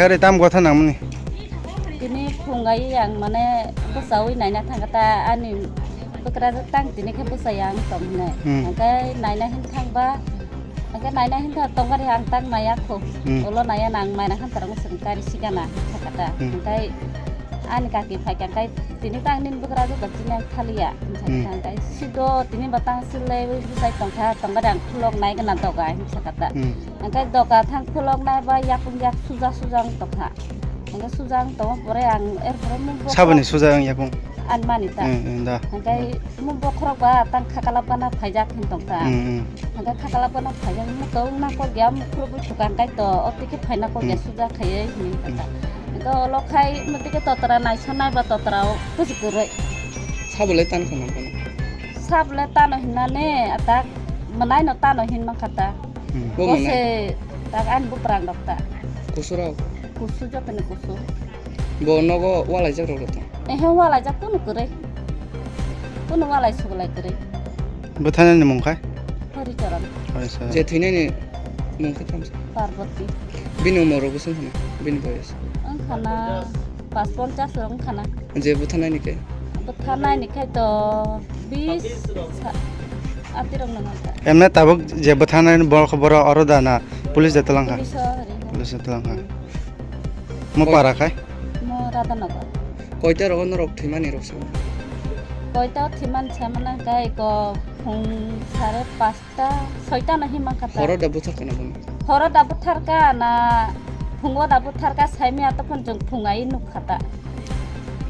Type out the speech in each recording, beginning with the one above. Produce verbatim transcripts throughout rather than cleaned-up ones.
Gari tam gotha nangmani. Tini phungai ang mane bwsawi naina thangkha ta ani bwkrajwk tang tini khe bwsai ang tong hinai. Hmm. Hingkhe naina hin thangba, hingkhe naina hin thang tongmani ang tang naiya kho. Hmm. Ulo naiya nang maina khan tarang swng kari sigana thangkha ta. Hmm. Hingkhe ani kaki phaikha hingkhe tini tang nini bwkrajwk tini ang thaliya. Hmm. Hingkhe sido tini batang silai bwsai tongkha tongmani ang khulok nai gana doga hin thangkha ta. Hmm. Hingkhe doga thang khuloknai ba yakung yak suja suja wng tongkha. Hingkhe suja wng tongma pore ang erpore mung bokhorok. Saboni suja wng yakung? Ani mani ta. Hmm, hmm, da. Hingkhe mung bokhorok ba tang khakalap gana phaijak hin tongkha. Hmm, hmm. Hingkhe khakalap gana phaijak mung tong na kok ya mung khurubui thukang kai to o tike phaina kok ya Hmm. suja khaiwi hin tongkha. Hmm. Hingkhe olo khai mung tike totra naisonai ba totra o kuchuk kwrwi. Sabole tan kha nang kono? Sabole tano hinane atak mwnai no tano hin mankha ta. Hmm. Bo mwnai? Bose tak ani buprang rok ta. Kusu rok? Kusu jotoni kusu. Bo nogo walaijak rok ta? Ehe, walaijak kunu kwrwi. Kunu walai suglai kwrwi. Bwthanani mung khai? Hori Charan. Hori Charan. Je thwinani mung khai tamo sa? Parvati. Bini umor rok bwswng khana? Bini boyos? Wng khana pas ponchas rok wng khana. Je bwthanani khe? Bwthanani khe to bis sa-, atirok nang kha. Emne tabuk je bwthanai borok, borok oro da na police da twlang kha? Police o ri. Police da twlang kha. Mo para khai? Mo Radhanagar. Koita rogo norok thwimani rok sa? Koita thwiman sa mana kai ko phung sare pas ta, soita no hima kha ta. Horo da buthar kana bung? Horo da buthar ka na phungo da buthar ka saimya tokon jung phung ai nuk kha ta.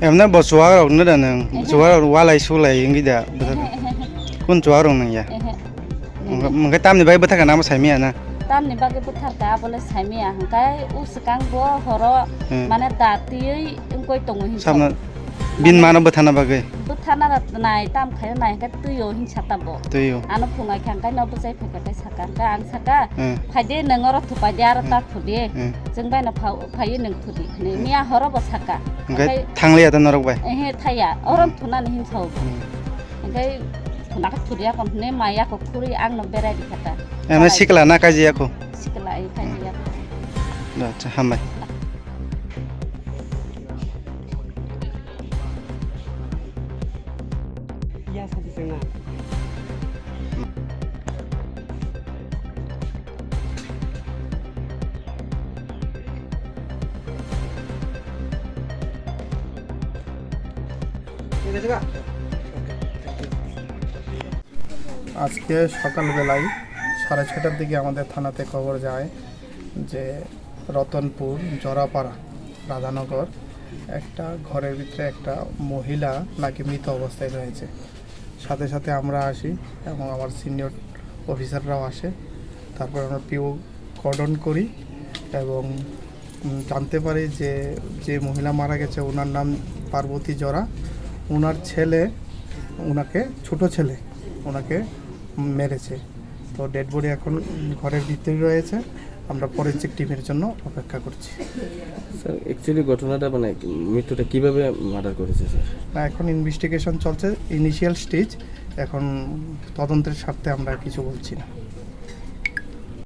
Emne bo chuwak rok no da nang? Ehe. Chuwak rok walai sulai wngwi da buthar ka? Ehe, ehe, ehe. Kun chuwak rok nang ya? Ehe. Mungkha, mungkha tamni bai buthar kana amo saimya na? Tamni bagwi buthar ka abole saimya hingkai u swkang bo horo Hmm. mane da twiwi wngkoi tongo hin Samno sa. Bin mano bwthana bagwi? Bwthana nai tam khayo nai hingke twiyo hinsa ta bo. Twiyo. Ano phungai kha hingke no bwchai phaikha tei saka hingke ang saka, Hmm. "Phaide nwng oro thupaide aro ta Hmm. thudi. Hmm. Chwng bai no pha-, phaiwi nwng thudi," hinwi Hmm. miya horo bo saka. Hingke Hingke thangliya ta norok bai? Ehe, thaiya. Oro Hmm. thunani hinsa bo. Hmm. Hingke thuna khe thudiya kon hinwi maya ko khuri ang no berai rikha ta. Ene Berai. Sikla na kajiya ko? Sikla, eh, kajiya ko. Hmm. Acha, hambai. আজকে সকালবেলায় সাড়ে ছয়টার দিকে আমাদের থানাতে খবর যায় যে রতনপুর জরাপাড়া রাধানগর একটা ঘরের ভিতরে একটা মহিলা নাকি মৃত অবস্থায় রয়েছে। সাথে সাথে আমরা আসি এবং আমার সিনিয়র অফিসাররাও আসে। তারপর আমরা পিও কর্ডন করি এবং, উম, জানতে পারি যে, যে মহিলা মারা গেছে ওনার নাম পার্বতী জরা। ওনার ছেলে ওনাকে, ছোট ছেলে ওনাকে মেরেছে। তো ডেড বডি এখন ঘরের ভিতরে রয়েছে, আমরা ফরেনসিক টিমের জন্য অপেক্ষা করছি। স্যার, অ্যাকচুয়ালি ঘটনাটা মানে মৃত্যুটা কিভাবে মার্ডার করেছে স্যার? না, এখন ইনভেস্টিগেশন চলছে, ইনিশিয়াল স্টেজ, এখন তদন্তের স্বার্থে আমরা কিছু বলছি না।